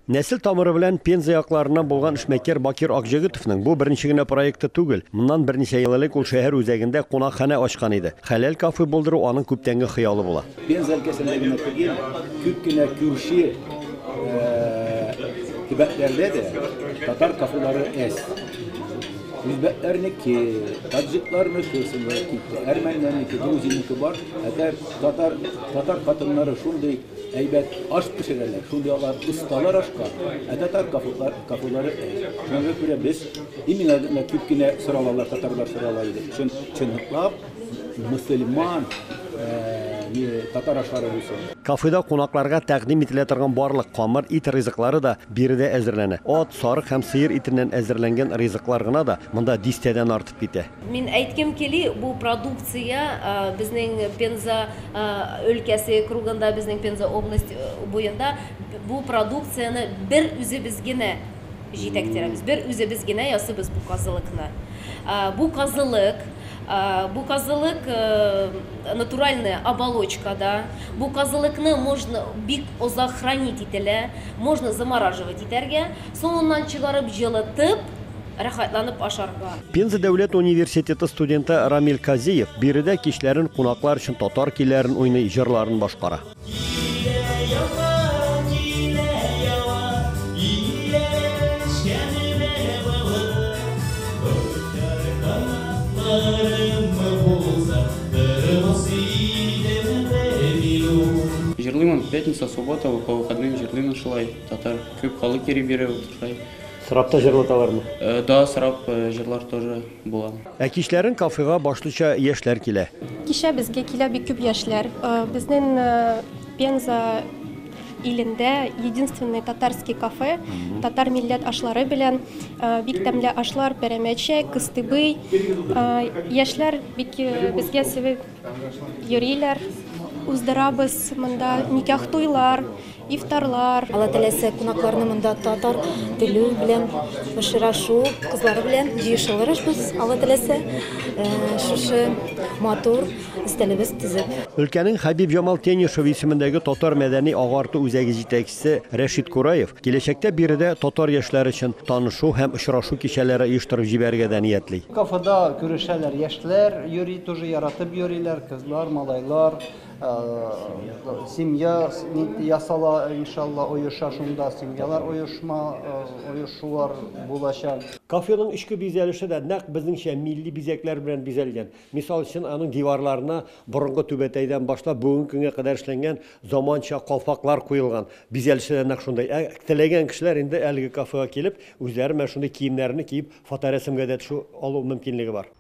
Нәсел тамыры белән Пенза якларыннан булган эшмәкәр Бакир Акҗегетовның бу беренче генә проекты түгел. Моннан берничә ел элек ул шәһәр үзәгендә кунакханә ачкан иде. Хәләл кафе булдыру аның күптәнге хыялы була. Пенза өлкәсендә генә түгел, күп кенә күрше төбәкләрдә дә татар кафелары әз. Үзбәкләрнеке, таджикларныкы соңгы китте, әрмәннәрнеке, грузинныкы бар. Ә татар, татар хатыннары шундый әйбәт аш пешерәләр, шундый алар осталар ашка, ә татар кафелар, кафелары әз. Шуңа күрә без именно күп кенә соралалар, татарлар сорала иде. Чын, чынлап мөселман татар ашлары булсын. Кафеда кунакларга тәкъдим ителә торган барлык камыр, ит ризыклары да биредә әзерләнә. Ат, сарык һәм сыер итеннән әзерләнгән ризыклар гына да монда дистәдән артып китә. Мин әйткем кили, бу продукция безнең Пенза өлкәсе кругында, безнең Пенза область буенда бу продукцияне бер үзебез генә җитәктерәбез, бер үзебез генә ясыйбыз бу казылыкны. Бу казылык, бу казылык натуральная оболочкада, бу казылыкны можно бик озак хранить ителә, можно замораживать итәргә, соңыннан чыгарып җылытып, рәхәтләнеп ашарга. Пенза дәүләт университеты студенты Рамил Казиев биредә кичләрен кунаклар өчен татар көйләрен уйный, җырларын башкара. Җырлыймын пятница, суббота, по выходным җырлыймын шулай. Татар күп халык йөри бире шулай. Сорап та җырлаталармы? Да, сорап җырлар тоже була. Ә кичләрен кафега башлыча яшьләр килә. Кичә безгә килә бик күп яшьләр. Безнең Пенза илендә единственный татарский кафе, татар милләт ашлары белән, бик тәмле ашлар, пәрәмәче, кыстыбый. Яшьләр бик безгә сөеп йөриләр. Уздырабыз монда никах туйлар, ифтарлар. Алла теләсә, кунакларны монда татар теле белән очрашу кызлары белән җыешылырбыз, Алла теләсә, шушы матур өстәлебез төзеп. Өлкәнең Хәбибҗамал Тенишев исемендәге татар мәдәни агарту үзәге җитәкчесе Рәшит Кураев киләчәктә биредә татар яшьләре өчен танышу һәм очрашу кичәләре оештырып җибәрергә дә ниятли. Кафеда күрешәләр, яшьләр йөри, тоже яратып йөриләр, кызлар, малайлар, семья ясала, иншалла, оеша шунда, семьялар оешма, оешулар булачак. Кафеның эчке бизәлеше дә нәкъ безнеңчә милли бизәкләр белән бизәлгән. Мисал өчен, аның диварларына борынгы түбәтәйдән башлап бүгенге көнгә кадәр эшләнгән заманча калфаклар куелган. Бизәлеше дә нәкъ шундай. Ә теләгән кешеләр инде әлеге кафега килеп, үзләре менә шундый киемнәрне киеп фоторәсемгә дә төшү алу мөмкинлеге бар.